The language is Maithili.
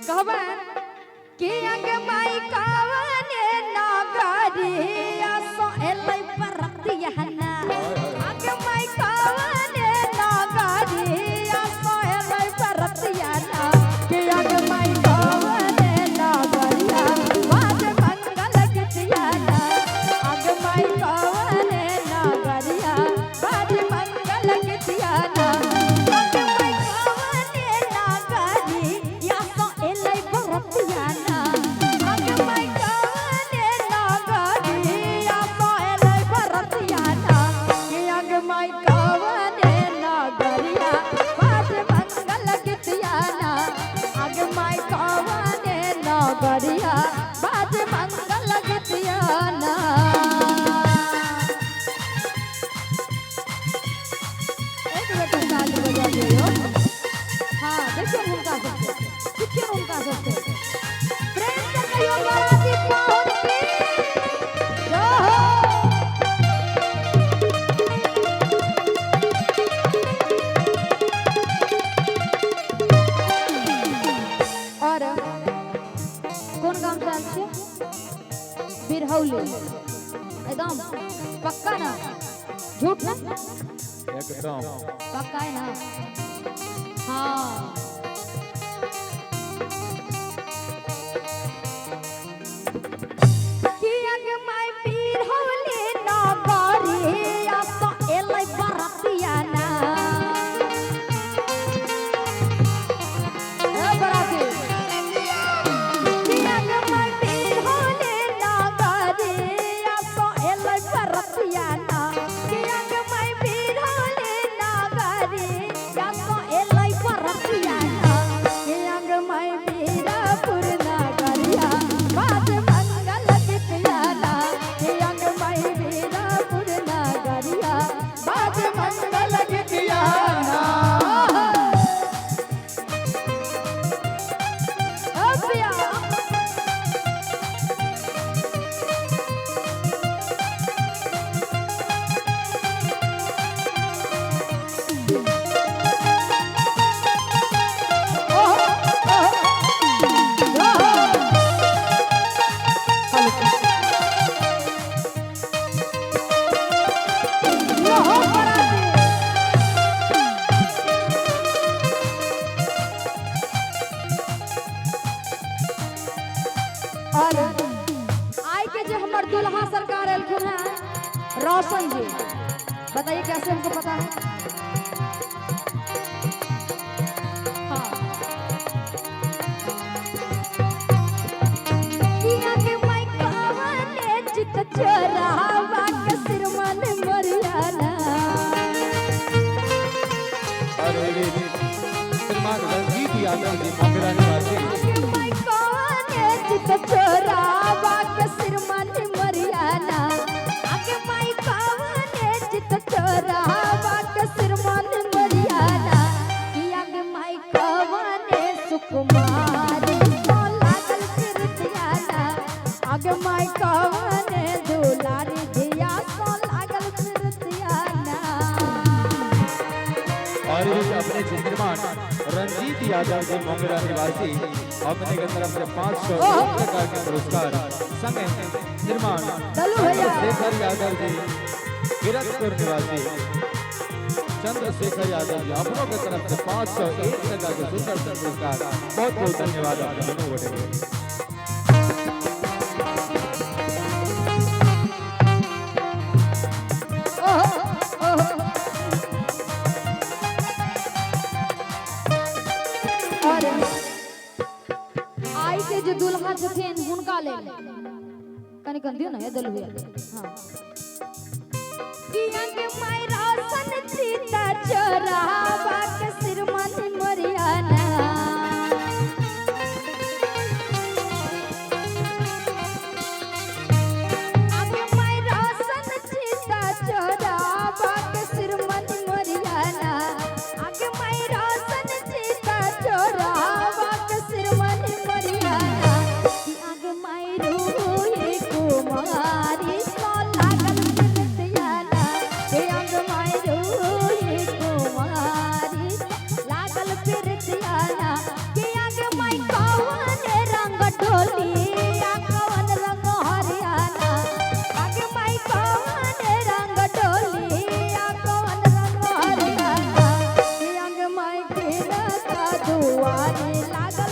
कहबनि कि अंग माई कवने नगरिया सो एलै बरतिया ना। अंग माई कवने नगरिया सो एलै बरतिया ना। कि अंग माई कवने नगरिया बाज मंगल गीतिया ना। अंग माई कवने नगरिया बाज मंगल गीतिया ना। अंग माई कवने नगरिया सो एलै बरतिया ना। अंग माई कवने नगरिया सो एलै बरतिया ना। कि अंग माई कवने नगरिया बाज मंगल गीतिया ना। अंग माई कवने नगरिया बाज मंगल गीतिया ना। एक बेटा ताली बजा दियो। हाँ देखियो हुनका सबके, देखियो हुनका सबके, प्रेम से कहियो बाराती पाहुन की जय हो। और कोन गाम से आयल छियै? बिरहौली। एकदम पक्का ना, झूठ ना? एकदम पक्का है ना? हाँ। कियाक माय बिरहौली नगरिया सो एलै बरतिया ना। ए बराती। कियाक माय बिरहौली नगरिया सो एलै बरतिया ना। कियाक माय बिरहौली नगरिया सो एलै बरतिया ना। कियाक माय बीरापुर नगरिया बाज मंगल गीतिया ना। कियाक माय बीरापुर नगरिया बाज मंगल गीतिया ना। ओ पिया। ओहो ओहो ओहो। ओहो बराती। और आई के जो हमार दुल्हा सरकार एलखिन हैं रोशन जी, बताइए कैसे हमको पता है? हाँ। किया के माई कवने चित चोरावा के सिरमन मरियाना। और ये श्रीमान रंजीत यादव जी मोगरा निवासी। के माई कवने चित चोरावा के सिरमन मरियाना। आके माई कवने चित चोरावा के सिरमन मरियाना। किया के माई कवने सुकुमारी सो लागल प्रीतियाना। आगे माई कवने दुलारी धिया सो लागल प्रीतियाना। और ये अपने श्रीमान रंजीत यादव जी मोगरा निवासी अपने के तरफ से 500 टका के पुरस्कार संगे श्रीमान दलू भैया। चंद्रशेखर यादव जी किरतपुर निवासी चंद्रशेखर यादव जी अपनों के तरफ से 501 टका के सुंदर से पुरस्कार। बहुत बहुत धन्यवाद आप दोनों गोटे के। ओहो ओहो। और आई के जे दुल्हा छथिन हुनका लेल कनि कनि दियौ ना हे दलू भैया। हाँ। किया के माय रोशन चीता चोरावा के सिरमन मरियाना। आगे माय रोशन चीता चोरावा के सिरमन मरियाना। आगे माय रोशन चीता चोरावा के सिरमन मरियाना। कि आगे माय रूही कुमारी सो लागल प्रीतियाना। कि आगे माय रूही कुमारी सो लागल।